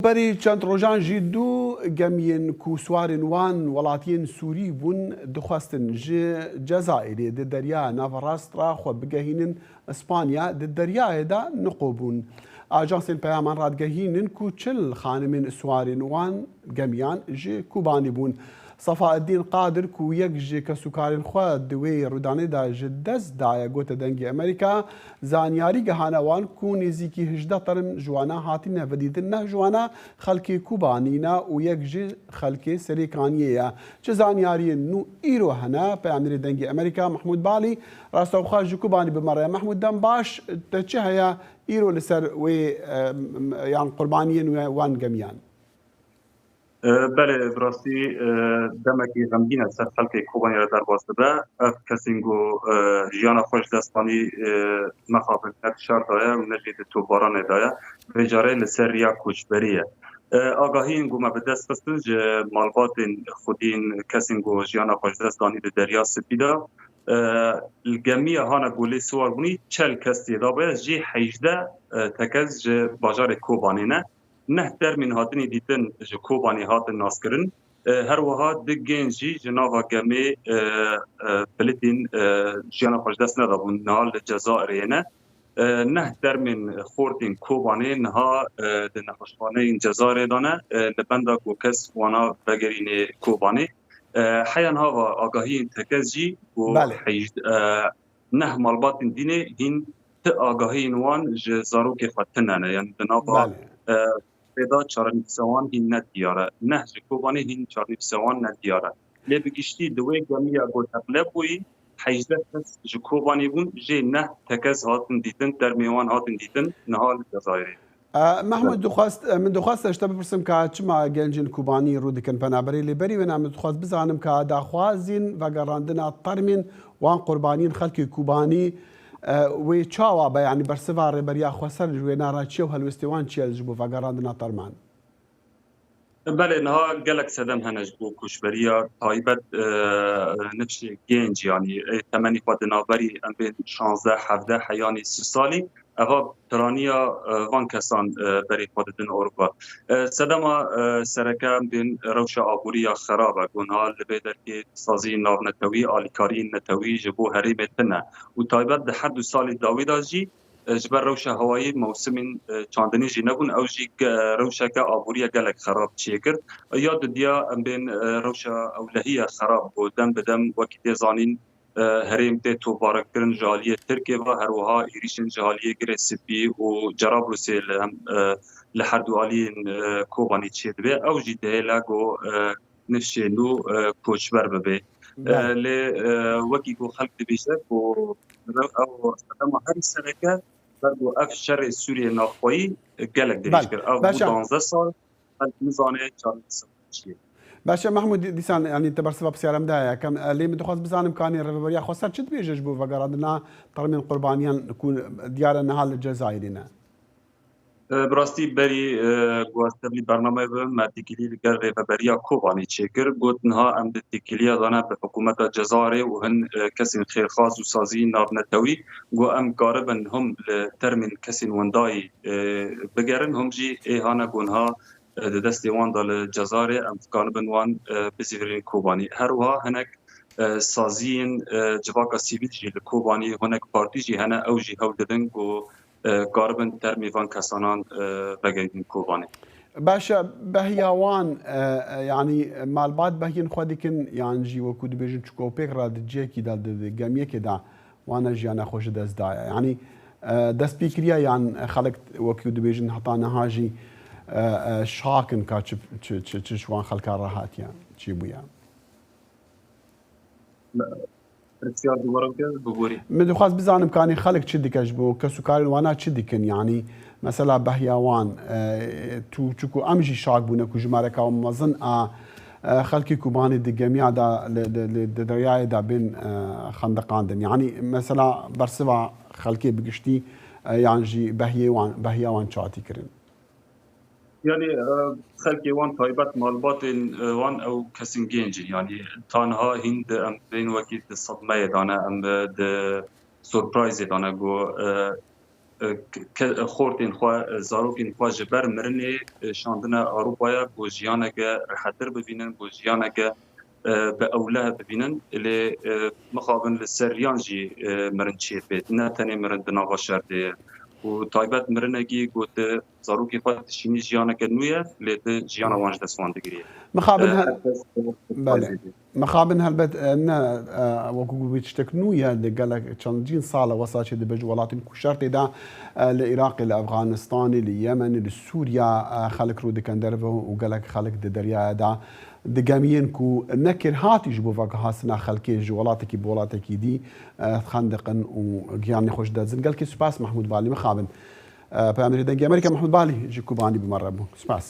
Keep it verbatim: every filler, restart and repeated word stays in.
Berî çend rojan jî du gemiyên ku siwarên wan welatiyên Sûrî bûn, dixwestin ji Cezayirê di derya naverast re xwe bigehînin Îspanya, di deryayê de niqo bûn. Ajansên peyaman radigehînin ku çil xanimên siwarên wan gemiyan ji Kobanî bûn. Sefaeddîn Qadir ku yek ji kesûkarên xwe di wê rûdanê de ji dest daye, gote Dengê Amerîka, zanyarî gihane wan ku nêzîkî hejdeh term ji wana hatine vedîtin, neh ji wana xelkê Kobanî ne û yek ji xelkê Serêkaniyê ye. Çi zanyariyên nû îro hene? Peyamnêrê Dengê Amerîka Mehmûd Balî rastewxwe ji Kobanî bi me re ye. Mehmûd, dem baş, te çi heye îro li ser wê, e, m-, yan qurbaniyên wê, wan gemiyan? E, belê, bi rastî, e, demekî xemgîn e ser xelkê Kobanî re derbas dibe. Ev kesên ku, e, jiyana xwe ji dest danî, e, mexabin ne di şer de ye û ne jî di topbaranê de ye. Vê carê li ser riya koçberî ye. E, agahiyên ku me bi dest xistin ji malbatên xwedîn kesên ku jiyana xwe ji dest danî di Derya Spî de, e, li gemiya hane ku lê siwar bûnî çel kes tê de bûye, jî hejdeh, e, tekez ji bajarê Kobanê ne. Neh termên hatinî dîtin ji Kobanê hatin naskirin. E, her wiha du genc jî ji nava gemê, e, e, pilitîn, e, jiyana xwe ji dest nedabûn. Niha li Cezayirê ne. E, neh termên xortên Kobanê niha, e, di nexweşxaneyên Cezayirê de ne, e, li benda ku kes wana vegerînê Kobanê. E, heya niha va agahiyên tekez jî ku Belê. heyj-, e, neh malbatên dînê hîn ti agahiyên wan ji zarokê xwe tune ne. Yanî di nava, Belê. e, pêda çarenivîsa wan hîn ne diyar e. Neh ji Kobanê hîn çarenivîsa wan ne diyar e. Lê bi giştî di wê gemiya ku teqleb bûyî, hejdeh kes ji Kobanê bûn, jê neh tekez hatin dîtin, termê wan hatin dîtin, niha li Cezayirê. E, Mehmûd, dixwest, e, min dixwest ez ji te bipirsim ka çima gencên Kobanî rû dikin penaberê, lê berî wê ne min dixwest bizanim ka daxwazên vegerandina termên wan qurbaniyên xelkê Kobanî, e, wê çawa be, yanî bersiva Rêberiya Xweser ji wê nara çi ye û helwestê wan çi ye ji bo vegerandina terman? Belê, niha gelek sedem hene ji bo koçberiya taybet, e, nifşê genc, yanî, e, temenî xwe di navberî em bên şazdeh, hevdeh heyanî sî salî. Eva piraniya, e, van kesan, e, berê xwe didin Ewropa. E, sedema, e, sereke em bên rewşa aborî ya xerab e, ku niha li vê derkê saziyên navnetewî, alîkariyên netewî ji bo herêmê tune. Û taybet di her du salî dawî de jî, e, ji ber rewşa hewayî mewsimên, e, çandinî jî nebûn. Ew jî ge-, rewşeke aborî ye gelek xerab çêkir. Ya dudiya em bên, e, rewşa ewlehî ye xerab, ku dem bi dem wekî tê zanîn, e, herêm tê topbarankirin ji aliyê Tirkê ve, her wiha êrîşên ji aliyê Girê Spî û Cerablusê li hem, e, li her du aliyên, e, Kobanî çêdibe. Ew jî dihêle ku, e, nifşê nû, e, koçber bibe. E, Belê. lê, e, wekî ku xelk dibêje ku ew sedema herî sereke, ber ku ev şerê Sûriyê navxweyî, e, gelek dirêj Belê. kir. Ev bû Beşe. danzdeh sal, xelk nizane çareseriya çi ye. Beşe Mehmûd, dî-, dîsan, yanî te bersiva pisyara min daye yekem. E, lê min dixwest bizanim kanê Rêveberiya Xweser çi dibêje ji bo vegerandina termên qurbaniyan ku diyar e niha li Cezayirê ne? E, bi rastî berî, e, ku ez tevlî bernameyê bibim, me têkilî li gel Rêveberiya Kobanê çêkir. Got, niha em di têkiliya de ne bi hikûmeta Cezayirê û hin, e, kesên xêrxwaz û saziyên navnetewî, ku em karibin him li termên kesên wendayî, e, bigerin, him jî ê hane ku niha, e, di destê wan de li Cezayirê, em dikaribin wan, e, bizîvirîn Kobanî. Her wiha hinek, e, saziyên, e, civaka sivîl jî li Kobanî, hinek partî jî hene, ew jî hewl didin ku, e, karibin termê van kesanan, e, vegerînin Kobanê. Baş e, behiya wan, e, e, yanî malbat behiyên xwe dikin, yan jî wekû dibêjin çi ku pêk re di cihekî de, di, di gemiyekê de wana jiyana xwe ji dest daye. Yanî, e, destpêkiriya yan xelk wekû dibêjin heta niha jî, e, e, şak in ka çi, çi, çi, çi ji wan xelkan re hatiye, çi bûye. Pirsiyar dubare bike, biborî. Min dixwest bizanim kanî xelk çi dike ji bo kesûkarên wana çi dikin, yanî mesela behiya wan, e, tu çiku em jî şak bûne ku jimareka mezin a, e, xelkê Kobanî di gemiya de li, li, li, di deryayê de bên, e, xendeqandin. Yanî mesela bersiva xelkê bi giştî, e, yan jî behiyê wan, behiya wan çi hatî kirin? Yanî, e, xelkê wan taybet malbatên, e, wan ew kesên genc in. Yanî ta niha hîn di em bên wekî di sedmeyê de ne, em, e, di surprizê de ne ku, e, e, ke-, xortên xwe, e, zarokên xwe ji ber mirinê, e, şandine Ewropaya ku jiyaneke rehetir bibînin, ku jiyaneke, e, bi ewleh bibînin. Lê, e, mixabin li ser riyan jî, e, mirin çêbê. Ne tenê mirin di nava şer de ye. Û taybet mirinekî ku tu zarokê xwe dişînî jiyaneke nû ye, lê tu jiyana wan ji dest wan digirî. Mixabin E, he-, her kes, e, belê. xwezê. Mixabin helbet, e, ne, e, wekî ku bê tiştek nû ye, di gelek çendîn sal e wesa çêdibe ji welatên ku şer tê de, e, li Iraqê, li Efxanistanê, li Yemenê, li Sûriya, e, xelk rû dikin derve û gelek xelk di deryaya de digemiyên ku ne kêrhatî ji bo vekihastina xelkê ji welatekî bi welatekî dî, e, dixendiqin û giyanê xwe ji dest didin. Gelkî spas Mehmûd Balî, mixabin. E, peyamnêrê Dengê Amerîka Mehmûd Balî ji Kobanî bi me re bû. Spas.